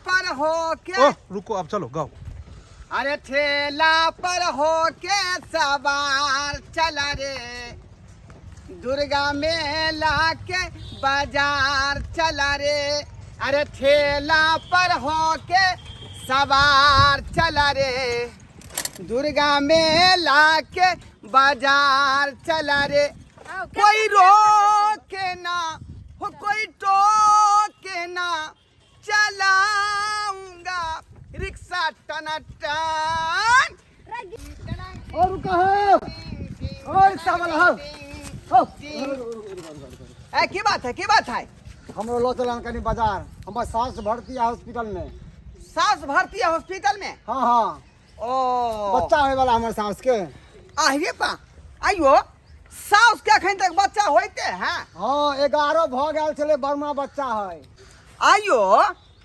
पर होके ओह रुको, अब चलो गाओ। अरे ठेला पर होके सवार चला रे, दुर्गा मेला के बाजार चला रे। अरे ठेला पर होके सवार चला रे, दुर्गा मेला के बाजार चला रे। कोई रोके ना हो, कोई टोके ना, चलाऊंगा रिक्शा टनाटन। और रुका हो, और रिक्शा वाला हो। हो। ए, की बात है, की बात है? हमरो लो चलन कनी बाजार, हमर सास भर्ती है हॉस्पिटल में। सास भर्ती है हॉस्पिटल में? हाँ हाँ। ओ, बच्चा होए वाला हमर सास के। आहिए पा, आइयो सास के अखन तक बच्चा होते हैं? हाँ, 11 भ गेल छलै, बर्मा बच्चा है। आइयो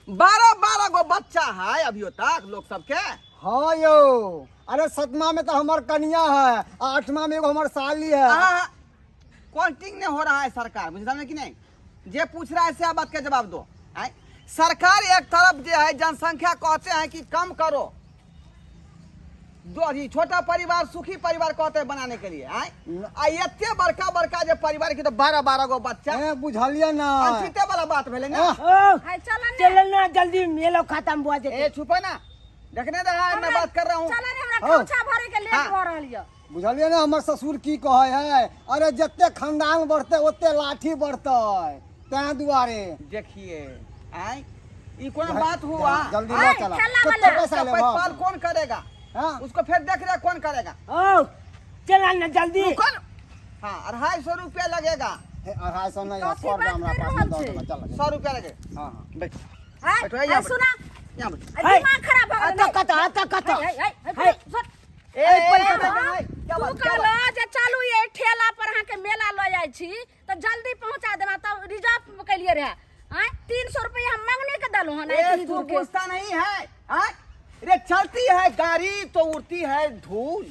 12-12 गो बच्चा है अभियो तक लोग सबके? हाँ यो, अरे 7वां में तो हमार कन्या है, 8वां में एगो हमार साली है। काउंटिंग नहीं हो रहा है सरकार, बुझल में कि नहीं? जे पूछ रहा है से बात के जवाब दो। आय? सरकार एक तरफ जो है जनसंख्या कहते हैं कि कम करो, दो जी छोटा परिवार सुखी परिवार कहते हैं बनाने के लिए। आय? आ एते बड़का बड़का जे परिवार के तो 12-12 गो बच्चा। ए, बुझलिए ना। अनचिते वाला बात भेलै ना। ओ, हाय, चल ने। चल ना जल्दी, मेलो खत्म भऽ जेतै। ए छुपा ना, देखने रहा है, मैं बात कर रहा हूँ। चल ने, हमरा हाँ। खोछा भरे के लेट हाँ। भऽ रहल यऽ। बुझलिए ना हमर ससुर की कहै है, अरे जते खानदान बढ़ते ओते लाठी बढ़ते, तैं दुआरे। देखिए आय, ई कोन बात हुआ? जल्दी आय, ले चला। ठेला कितना वाला। पैसा उसका लेबो? पैपाल कौन करेगा? हाँ? उसको फिर देख रहे कौन करेगा। ओ, चल ना जल्दी। कौन? हाँ, 250 रुपया लगेगा। हे, 250 नहीं, कथी 100 रुपया बात हमरा कर पास रहल में दऽ छै? देबै, चल। 100 रुपया लगेगा। हाँ, हाँ। बैठ। हाय, बैठो, यहाँ हाय, बैठो। सुना। यहाँ बैठो। हाय, दिमाग खराब भऽ गेलै। अतऽ कतऽ, अतऽ कतऽ? हाय, हाय, हाय, हाय। सुन। ए, ए, ए, ए, ए, क्या तू बात, क्या कहलो बात? जे चलू ये ठेला पर अहाँके मेला लऽ जाइ छी तऽ जल्दी पहुँचा देबा, तब रिजर्व केलिए रहे। आँय, 300 रुपया हम मंगने के देलहुँ हन ए, इतनी तू दूर के। पूछता नहीं है, आँय? रे चलती है गाड़ी तो उड़ती है धूल,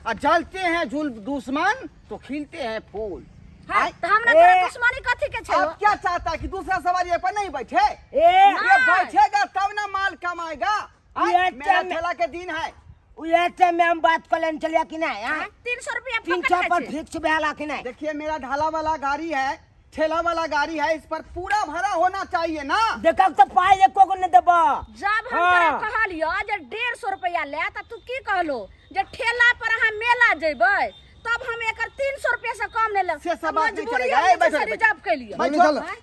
और जलते हैं झूल दुश्मन तो खिलते हैं फूल। हाँ, आँय? तऽ हमरा ए। तोरा दुश्मनी कथी के छै? अब क्या चाहता है कि दूसरा सवारी पर नहीं बैठे? ए, ये बैठेगा तब ना माल कमाएगा। आँय? ये मेरा टाइम- ठेला के दिन है। उहे टाइम में हम बात कऽ लेने छलियै कि नहि? आँय? 300 रुपया तीन फकट सौ खाइ पर छै। फिक्स भेला कि नहि? देखिए मेरा ढाला वाला गाड़ी है, ठेला वाला गाड़ी है, इस पर पूरा भरा होना चाहिए ना। देखब तऽ पाइ एको गो नहि देबऽ। जब हम हाँ। तोरा कहलियो जे 150 रुपया ले, तऽ तू की कहलो जे ठेला पर अहाँ मेला जेबै तब हम एकर 300 रुपया से कम नहि लेब। से सब बात नहीं मजबूरी चलेगा। हम ए, जे बैठो, छै बैठो। Reserve Kaleo. जल्दी बैठो। चल, आँय?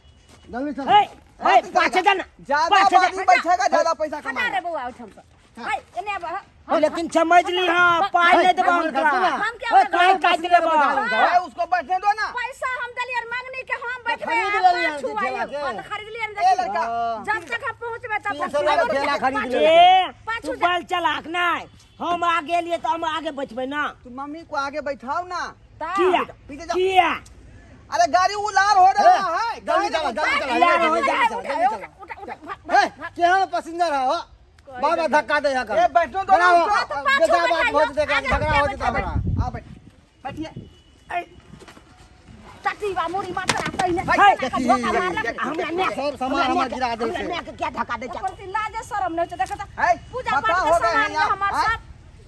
जल्दी चल। हे, हे, पाछे जा ना। ज्यादा पाछे जा। आदमी बैठेगा ज्यादा पैसा हटा रे कमाएगा। बौआ ओहिठाम से। हाय, एने आब, हाँ। लेकिन समझ ली, हाँ, पाइ नहि देबऽ हुनका। हम क्या ओ, काहे काटि लेबऽ? ए, उसको बैठने दो ना। पैसा हम देलियै मांगनी के, हम बैठबै खरीद आ लेलियै पाछू ठेला आइयो। के। हाँ, तऽ खरीद लियै ने, ए देखियौ। लड़का, जब तक हम पहुँचबै तब तीन तक सौ वाला ठेला खरीद पाछू लेलियै। ए, पाछू तू जा। बल चलाक नहि, हम आगे एलियै तऽ हम आगे बैठबै ना। तू मम्मी को आगे बैठाओ ना। तऽ किया? पीछे जाओ। किया? अरे गाड़ी उलार हो रहा है। जल्दी चला, जल्दी चला, उलार हो जल्दी जा। चला, जल्दी चला। उठा, उठा, भाग, हे, केहन पैसेंजर है हो? बार बार धक्का दे है। ए, बैठो दो ना उसको। तो पाछू बेजा बात बैठाइयो। हो जेतै, आगे झगड़ा हो हम जेतै हमरा। आ बैठ, बैठिए। टटीबा मुड़ी माथरा तहिने हाय, केना कऽ धोखा मारलक। हमरा माय सब सामान हमर गिरा देलकै। हमरा माय के क्या धक्का दै छै? ओकर ती लाजे शरम नहि होइ छै, देखऽ तऽ। है, पूजा पता पाठ हो के गए सामान हैं यहाँ, हमर आँय? सब।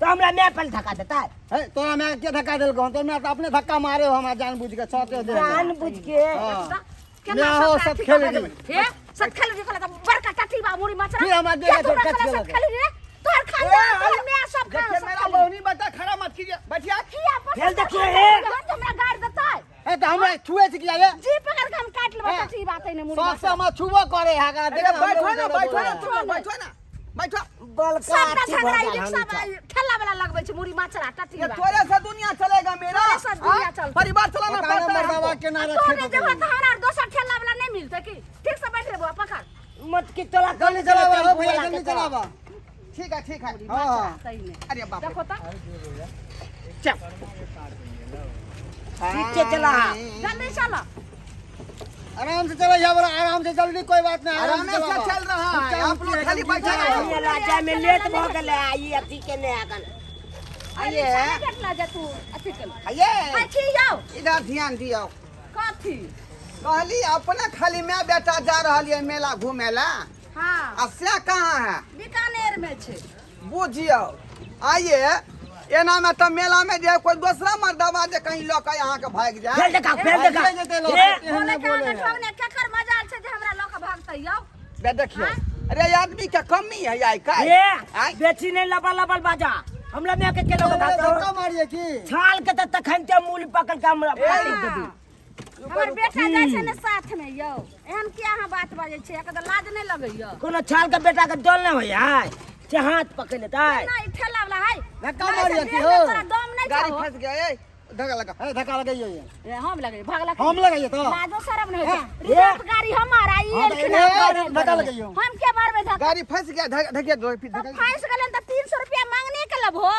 तो हमरा माय पर धक्का देतै? हे, तोरा माय के धक्का देलकौ? तोरा माय तऽ अपने धक्का मारे हो हमरा जान बुझ के, छते दे। जान बुझ के। हाँ। केना माय हो, सबटा सब अथी खेल कऽ गेलै। हे, सब खेल गेलै तऽ बड़का टटीबा मुड़ी माथरा। फिर हमरा किया देह तोरा के कहलक टच सब केलक? खेल रे? तोहर खानदान, तोहर माय सब खा, देखिए सब मेरा खेल। बहनी बेटा खड़ा मत कीजिए, बैठिए। किया पसंद खेल देखिए, करतै? हे। हम तऽ हमरा गारि देतै। हे, तऽ हमरा छुए छै किया रे? जी पकड़ के हम काटि लेबै हे। टटीबा तहिने मुड़ी सब से माथरा। हमरा छुबो करे है, अरे देख बैठो ना, बैठो ना, तुम लोग बैठो ना, बैठो। बलका सबटा अथी भऽ झगड़ा ई गेल रिक्शा हन वाला, ठेला वाला लगबै छै मुड़ी माछरा ये टटीबा। तोरे से दुनिया चलेगा मेरा। तोरे से दुनिया हाँ? चलतै। परिवार चलाना पता पड़ता नहीं है मर्दावा हमको। केना तोरे रखे जेबह तऽ हमरा आर दोसर ठेला वाला नहि मिलतै की? ठीक से बैठ रे बौआ, पकड़। मत की तोरा जल्दी चलावा हो भैया, जल्दी चलावा। ठीक है, ठीक है। हाँ, हाँ। तहिने। अरे बाप रे। देखो तऽ। चल। ठीक छै, चला। जल्दी चल। आराम से चलो यहाँ आराम से, जल्दी कोई बात नहीं, आराम आराम से से चलावा। चल रहा है, आप लोग खाली बैठे रहो। ये राजा में लेट भऽ गेलै आ ई अथी केने अखन। आइए। भेटला जे तू अथी केलक। आइए। हाय, की यौ? इधर ध्यान दियो। कथी? कहली अपना खाली माय बेटा जा रहल ये मेला घूमे ला। हाँ। आ से कहाँ है? बीकानेर में छै। बुझियौ, आइए एना में तऽ मेला में जे कोई दोसरा मर्दवा जे कहीं लऽ के अहाँके भागि जाय। फेल देखा, फेल देखा। भागिए जेतै लऽ ए, के, एहन बोले नहि के अहाँके बोले है। ठोकने केकर मजाल छै जे हमरा लऽ के भागतै यौ? बे देखियौ, अरे आदमी के कमी है आइ काल्हि। ए, आँय? बेची नहीं लबल लबल बाजा। हमरा माय के केलो अरे, भागतौ। धक्का मारिए की? छाल के तऽ तखन के मूल पकड़ के हमरा फाड़ी देबी। हमर बेटा जाइ छै ने साथ में यौ, एहन किया अहाँ बात बाजै छियै? एकर तऽ लाज नहि लगैया। कोनो छाल के बेटा के डर नहि होइया से हाथ पकड़ लेतै? ना, ई ठेला वाला है। धक्का नहीं, मारिए से की देह हो? में तोरा दम नहीं गाड़ी छौ। फंस गया, ए धक्का लगा। ए, धक्का लगैयो ये। ए, हम लगे भागलक। हम लगैयो तऽ। लाजो शरम नहीं होइ छै। ए। रिजर्व गाड़ी हमर आ ई हाँ, तऽ एलखिन ए, हन ए, धक्का लगैयो। हम के मारबै धक्का? गाड़ी फंस गया, धक्का दो फिर तऽ धक्का। फंसि गेलै तऽ 300 रुपया मांगने के लेबहो।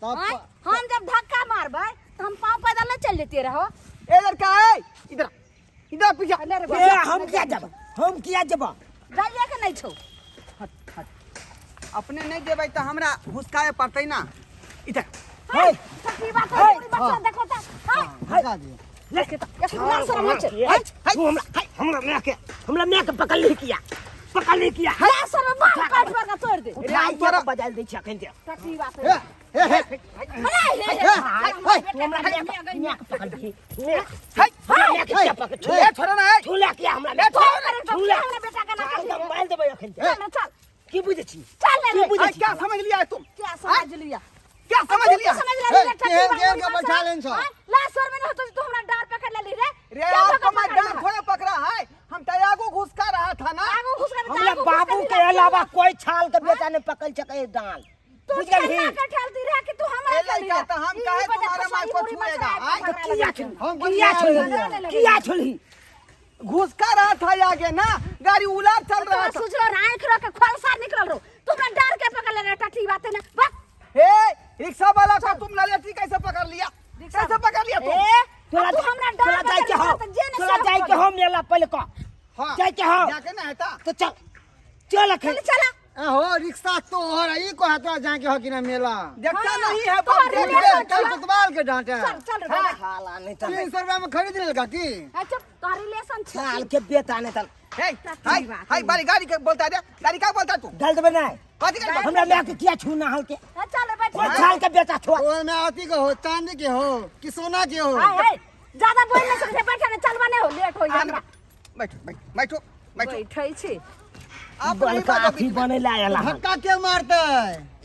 तब आँय? हम जब धक्का मारबै तऽ हम पाँव पैदल नहि चलि जैतियै रहो। ए लड़का, ए इधर आ, इधर आ, पीछे आ। ए, हम किया जब, हम किया जब? जाइए के नहीं छौ। हट हट, अपने नहीं जेबै तऽ हमरा हुसकाए पड़तै ना। इधर। हे, तऽ की बात है? पूरी बच्चा देखो तऽ। हाय, धक्का दियौ। ले। एक लाज शरम होइ छै। हे, तू हमरा, हे, हमरा माय के, हमरा माय के पकड़ ली किया? पकड़ ली किया? लाज शरम बाल काटि पर के तोड़ि दे। उठा के बजाल दै छी अखन के। तऽ की बात ए, है? हे, हे, हे, हे, हे, हे, हे, तू हमरा माय के, माय के पकड़ ली। माय हे, हमरा माय के किया पकड़? छू, ए छोड़ो ना, ए। छूला किया हमरा माय के? अरे तो छूला। हमरा बेटा के ना छाल के मारि देबै अखन के। चल ना, चल। की बुझै छी? चल ना की रे। बुझै आइ छी? क्या समझ लिया है तुम? क्या समझ लिया? क्या समझ लिया? समझ हे, लेली रे? केहन ठठी केहन के बाबू बैठा लेन छौ? हाँ? लाज शरम नहीं होतो, तू हमरा डार पकड़ लेली रे। रे क्या आपको धक्का मैं पकड़ डांट लिया? थोड़ा पकड़ा है, हम तो आगू घुसका रहा था ना। आगू घुस कर, हमरा आगू घुस कर बाबू के लिया। अलावा कोई छाल के बेटा नहीं पकड़ सके डाल। तू बुझ गेलही? ठेला के ठेलती रहे कि तू हमरा ए ठेली लड़का, रहे? तो हम ई काहे बजे तुम्हारे खसई माय को मुड़ी छुएगा? मचरा आय? के तो किया पकड़ा छुलही? हम किया किया छुलही? छुलही? किया छुलही? घुसका रहा था आगे ना, गाड़ी उलार चल रहा तोरा था। सुझलो आँख रह के खोलसा निकलल रहो, तू हमरा डार के पकड़ ले रे। टटी बात है ना बक। हे, रिक्शा वाला को तुम ललेटी कैसे पकड़ लिया? कैसे पकड़ लिया तुम? ए, तोरा अब तू हमरा डार तोरा जाय के हो, पकड़ ले, तोरा जाय के हो मेला पहिले कह। हाँ। जाय के हो। जाके ना हेता। तो चल, चल अखन। चल चला। ए हो, रिक्शा तोहर है, ई कहे तोरा जाके हो कि ना मेला? देखता हाँ, नहीं है, तोहर बाप देख रिक्शा ले। कल कोतवाल के डांटे। चल चल रे बाबा। साला नहीं त 300 रुपया में खरीद लेलका की? ए, चुप, तोहर रिलेशन छै। साल के बेटा नहीं त। हे, हाय हाय, बारी गाड़ी के बोलता है रे, गाड़ी का बोलता है तू? डाल देबै नहीं। कथी के बोलता? हमरा माय के किया छूना हल के? ए, चल रे बैठ। कोई छाल के बेटा छो। ओए में अथी के हो, चांदी के हो कि सोना के हो? हाय हाय, ज्यादा बोल नहीं सकते, बैठ ना, चलबा नहीं हो, लेट हो आने हमरा। बैठो बैठो बैठो बैठो। बैठै छी। आप नहीं बड़का बाजो अथी बीच में। बने ला आयल हन। धक्का के मारतै?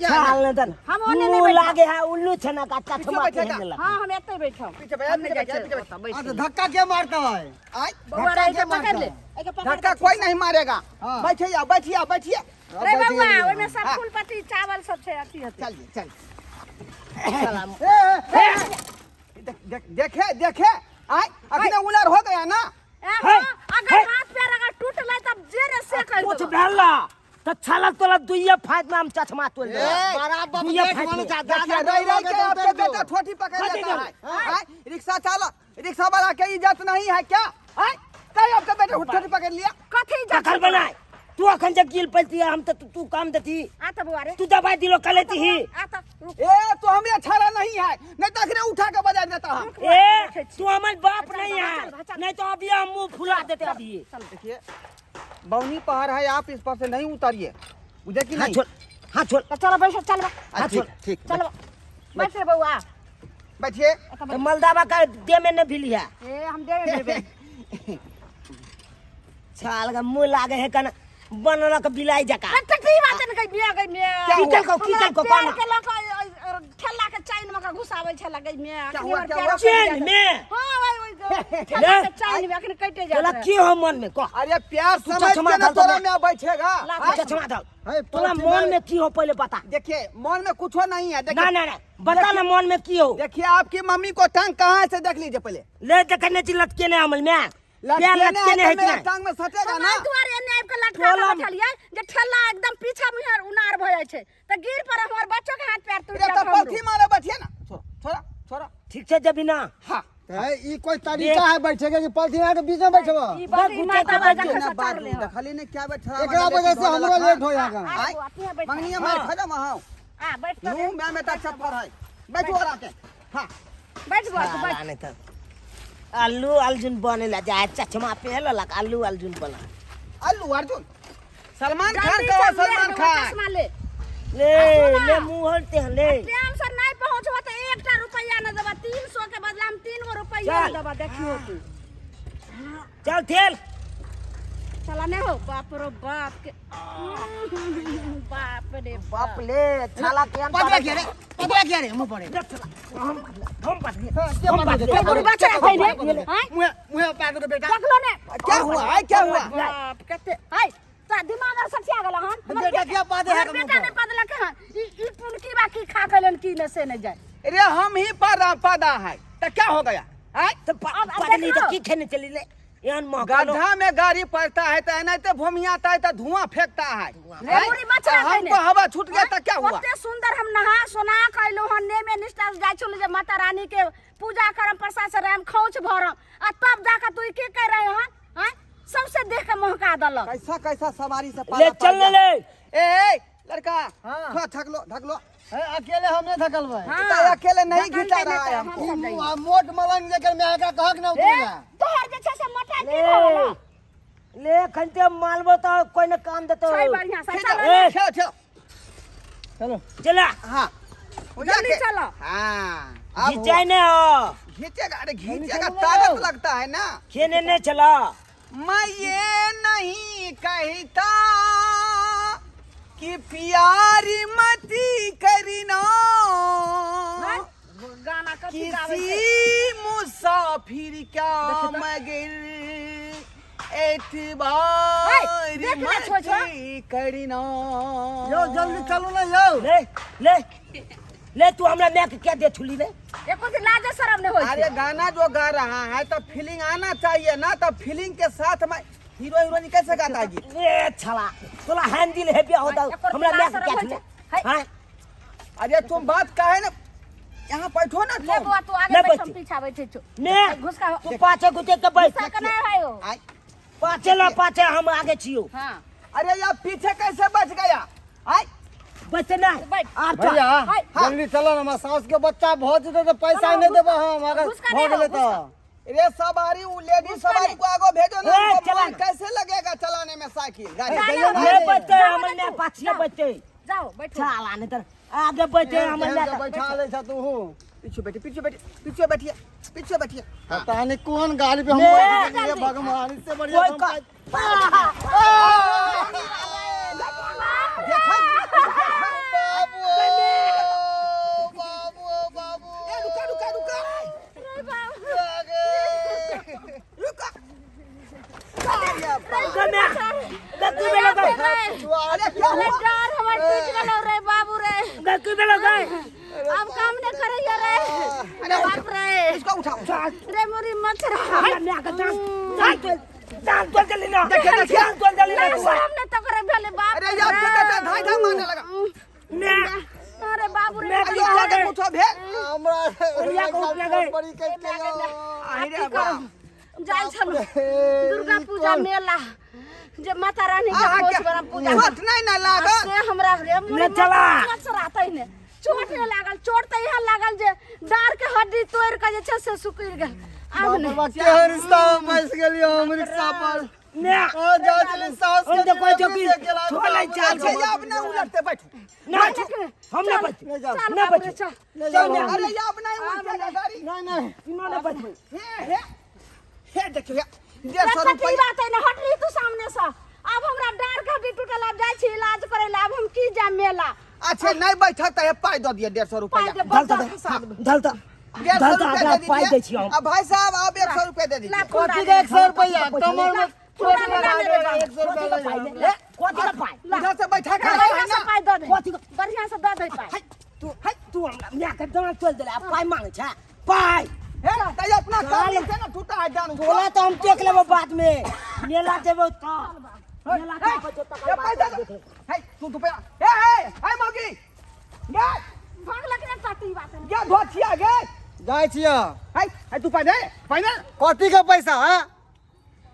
छाल नहीं त। हम ओने नहीं मुँह बैठब। लागे है उल्लू छना का पीछे चश्मा बैठेगा। पहन लेलक। हाँ, हम एते बैठब। पीछे बैठ, हम नहीं पीछे जाइ बैठ, पीछे छियै ओतऽ, बैठ। आ बैठ। तो धक्का के मारतै? आय, बौआ धक्का रे, के एके पकड़ ले। मारतै? एके पकड़ धक्का के। कोई नहीं मारेगा। हाँ। बैठिए आओ, बैठिए आओ, बैठिए। रे बैठ बौआ, गेलियै। ओहिमे सब हाँ। फूल पत्ती चावल सब छै, अथी हेतै। चलिए चलिए। ए, ए, देख देख देखे देखे, आय अखने उलर हो गया ना। ए, हे, हाँ, अगर हे। हाथ पैर अगर टूटलै तब जे रे से कर कुछ देबो। भेला त छाला तोला दुइया फाट में हम चश्मा तोड़ ए, देबै। बराबर दुइया गेट फाट बन में। जा, देखिए, दादा रही रही के के आपके उतर जो। बेटा छोटी पकड़ कथी लेता करू? है। आय, रिक्शा चालक, रिक्शा वाला के इज्जत नहीं है क्या? आय, कहीं आपका बेटा छोटी पकड़ लिया? कथी इज्जत कखन बनाए तू अखन जे गिल पैती हम त तू काम देती। आ त बौआ रे। तू दवाई दिलो कलेती ही। आ त रुक। ए तो हमें छाड़ा नहीं है, नहीं तो अखने उठा के बजा देता हम। रुक बौआ, ए, देखै छी। तू हमर बाप चल नहीं बाबा, है, चल, चल। नहीं तो अभी हम मुंह फुला देते अभी। देखिए, बौनी पहाड़ है, आप इस पर से नहीं उतरिए, बुझे कि हाँ नहीं? छोड़, हाँ छोड़। त चल बैठ, चल बा। हाँ, ठीक ठीक। चल बा। बैठ रे बौआ। बैठिए। तो मलदावा का दे में न भिली है। ए, हम देबे देबे। छाल का मुंह लागे है कन बनलक बिलाई जका। टटी बात ने गई मिया, गई मिया। क्या की केलकौ, की हमरा केलकौ, पैर कोना? के लऽ कऽ ठेला के चैन में के घुसाबै छला गई मिया। क्या अखनी हुआ, हमर क्या पैर हुआ? कटि चैन जायत। में? हाँ, ओइ ओइ ठेला के चैन में अखनी कटि जायत तोला रहे। की हो मन में कह? अरे प्यार तू समझ चश्मा के ना डाल तो तोरा मैं- में बैठेगा। ला, हाँ? चश्मा डाल। हे, तोला पलथी मन मार- में की हो पहले बता। देखिए, मन में कुछ नहीं है। देखिए ना ना ना, बता ना मन में की हो। देखिए, आपकी मम्मी को टांग कहाँ से देख लीजिए पहले। ले देखने छी लटके ने अमल में। लटके प्यार ने लटके ने है है तो कि मेरा नहीं? टांग में सटेगा हम ना। एहि दुआरे एने आबि कऽ लटका कऽ तोला- बैठलियै जे ठेला एकदम पीछा मुँहे उनार भऽ जाइ छै तऽ गिर पर हमर बच्चो के हाथ पैर टूटि अरे जायत तो हमरो। पलथी मारे बैठिए ना। छोड़ो छोड़ो छोड़ो। ठीक छै जेबी ना। हाँ। हे, ई कोई तरीका है बैठे के कि पलथी मार के बीच में बैठबो? ई बड़ी बस माता गुच्चा बाजा के खसा ना बाजू चढ़ले हँ। देखली ने क्या बैठा। एकरा वजह से हमरो लेट हो जाएगा। आ बौआ, तू बैठ। मंगनी मार खा जाओ। आ बैठ तऽ नू मैं में तक चप्पर है, बैठो और आके। हाँ बैठ बौआ, तू बैठ। साला नहीं त अल्लू अर्जुन बनेला जाए, चश्मा पहनलक अल्लू अर्जुन बना। अल्लू अर्जुन सलमान खान जल्दी कहो से सलमान ले, खान चश्मा ले ले आ, ले मुंह हटते हैं ले टाइम से नहीं पहुंचबो तो एकटा रुपया न देबा 300 के बदला में 3 गो रुपया चल। देबा देखियो तू चल थेल चला नहीं हो बाप रो बाप के बाप रे बाप ले छाला के पतला किया रे पतला किया रे मुंह पड़े हम हम पत हम रे बुढ़ी बच्चा रखै ने आय मुंह मुंह पैर के बेटा देखलो ने क्या हुआ है क्या हुआ बाप कते हाय तो दिमाग और सठिया गेल हन हमर बेटा क्या पादे है हमर बेटा ने पदलक हन ई ई पुनकी बाकी खा गेलन की ने से ने जाए अरे हम ही पादा पादा है तो क्या हो गया आय तो अब पगली तो देखलो। की खेने चली ले एहन महकलो गड्ढा में गाड़ी पड़ता है तो एनाते भूमियाता है तो धुआं फेंकता है ले आय? बुढ़ी बच्चा तो हमको हवा छूट गया तो क्या हुआ ओते सुंदर हम नहा सोना कैलो हन ने में निष्ठा से जाइ छलु जे माता रानी के पूजा करम प्रसाद से राम खोंच भरम आ तब जाके तू ई की कर रहे हन आय सबसे देख के महका देलक कैसा कैसा सवारी से ले पाला चल पड़ ले गया। ले ए, ए लड़का हाँ। थोड़ा थक लो ढक लो है, अकेले हम नहीं थकल भाई हाँ। तो अकेले नहीं धकलते घिचा नहीं रहा है तो हमको हम सब जाइए। आ, मोट मलंग जेकर में एकरा कहक ना ए, उतरेगा तोहर जे छै से मोटा की ले भऽ गेलौ? ले खनते मालबो तो कोई न काम देतो छै बढ़ियां से खींचो, चल ए। खींचो, खींचो। चलो चला हाँ हो जल्दी जाके। चलो। हाँ अब घिचाई ने हो घीचेगा अरे घीचेगा चलो ना ताकत जाओ। लगता है ना खेने ने चला मैं ये नहीं कहता कि प्यारी मती करना हैं? गाना कथी गाबै छै किसी मुसाफिर का मगर एतबार देख ना छोड़ छोड़। मती करना यो जल्दी चलो ना यो ले ले ले तू हमरा मैं के क्या दे छुली रे एको दिन लाज शरम नहीं होई अरे छै गाना जो गा रहा है तो फीलिंग आना चाहिए ना तो फीलिंग के साथ में हीरो हीरोइन कैसे गाता है गीत ए छला तोला हैंडल है बिया होता एकर हमरा लाज मैं के शरम क्या होइ छुले छै। है। हां अरे तुम बात काहे ना यहाँ बैठो ना ले तुम बौआ तू आगे ले बैठ हम बैठ। पीछा बैठे छौ ने घुसका तू पाछे घुसे के बैठ घुसका के नहीं है हो आय। पाछे ला पाछे हम आगे छियो हां अरे यार पीछे कैसे बच गया आय बच ना बैठ। आर चल भैया हाय। जल्दी चलो ना हमार सास के बच्चा भऽ जेतै तऽ पैसा नहि देबै हम अगर घुसका भऽ नहि हो, गेलै तऽ रे सवारी वो लेडीज उसका सवारी नहीं। को आगो भेजो ना ए, उनको चला मन ना। कैसे लगेगा चलाने में साइकिल गाड़ी जाने कहियो हो। ना। ले बैठते जाओ हमर ना मैं तू, पाछे जाओ। बैठते जाओ बैठो छला नहीं तर आगे बैठे हमर केहन मैं के बैठा लै छ तू पीछे बैठिए पीछे बैठिए पीछे बैठिए पीछे बैठिए पता नहीं कोन गाड़ी पे हम ले। बैठ गेलियै भगवान इससे बढ़िया कोई हम का देखा बाबू बाबू बाबू ए, रुका रुका रुका रे बाप रुका अरे बाप। गमे गक्की बेलो गए अरे क्या अरे हुआ डर हमर टूट गेलौ रे बाबू रे गक्की बेलो गए अब काम नहीं करैया रे अरे बाप रे इसको उठाओ रे मोरी मच्छर हमरा मैं के दांत दांत दांत तोड़ देली ना देखिए, देखिए। दांत तोड़ देली ना लाज शरम नहीं तो करे भेले बाप अरे यार के कहता धाई धाई मारने लगा मैं अरे बाबू रे मैं अरे यहाँ के कुछ भेल हमरा ओरिया के उठने गए। बड़ी के आहि रे बाप जाइ छलु दुर्गा पूजा मेला जे माता रानी के अहाँ खोज के बरम पूजा चोट नहीं ना आ लागल से हमरा रे मोरी ले चला। मच्छर ने चोट नहीं लागल चोट तऽ इहाँ लागल जे डार के हड्डी तोड़ के जे छै से सुकड़ि गेल आब नहि केहन रिश्ता में फंस गेलियै हम रिक्शा पर ने आ जा चली सास हम के तो कहै छौ कि डिलीवरी देख गेला छोड़ लै चाल अच्छा ये अब नहीं उलटते बैठो ना हम ना बच ले जाओ चल ना बाबू रे बच। चल ले जाओ चल ना। अरे ये अब नहीं उलटेगा गाड़ी नहीं नहीं सुनो ना बच हे हे हे देखियो 150 देखऽ की रुपया बात है ने हटली तू सामने से आब हमरा डार के हड्डी टूटल आब जाइ छी इलाज करै लए आब हम की जायब मेला अच्छा नहीं बैठत है पाई दऽ दिअ 150 पाइ रुपया दे धल बच्चा तऽ खसा देबै धल तऽ 150 धल तऽ रुपया आगा दे पाइ दै दीजिए छी हम अब भाई साहब आप 100 रुपया दे ला दीजिए खुला कथी दे। के 100 रुपया कमर में पूरा चोट लगा लगा दे देगा बाबू। 100 कथी रुपया के पाइ ले दे कथी के पाइ उधर से बैठा के बढ़िया से पाइ दऽ दे कथी के बढ़िया से दऽ दे पाइ है तू है तू हमरा माय के दाँत तोड़ि देले आ पाइ मांगै छै पाइ हे तै अपना काम से ना टूटा है जान तोला तऽ हम देख लेबो बाद में मेला जेबो तऽ मेला के आबै छौ तकर ये बाद पैसा देख लेबो। हे तू रुपया हे हे हे मौगी गे भागलक ने पाटी बात गे धोतिया गे जाइ छियै हे हे तू पाइ दे पाइ दे कथी के पैसा है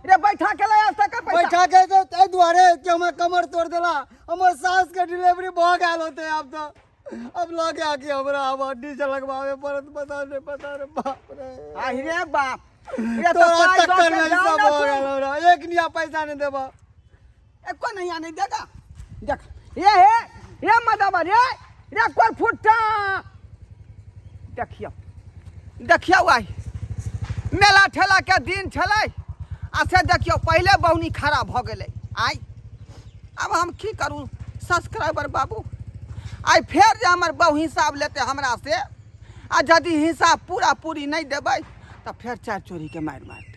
रे बैठा के ले आज तक पैसा बैठा के तो एहि दुआरे कि हमर कमर तोड़ देला हमर सास के डिलीवरी भऽ गेल होते आब तऽ अब लऽ के आके हमरा आब हड्डी से लगवावे पड़त पता नहीं पता रे बाप रे आहि रे बाप रे तो तोरा पाइ दऽ चक्कर के में ई जाओ सब ना हो तू। गेल हमरा एक निया पैसा नहीं देबा एको नहीं। नहीं आने देगा। देख ये हे ये मदबर ये रे कोर फुट्टा। देखियो देखियो, आई मेला ठेला के दिन छलै आ से देखियो पहिले बहुनी खड़ा भऽ गेलै। आइ आब हम की करू सब्सक्राइबर बाबू? आइ फेर जे हमर बहु हिसाब लेतै हमरा से, आ यदि हिसाब पूरा पूरी नहि देबै तऽ फेर 4 चोरीके मारि मारतै।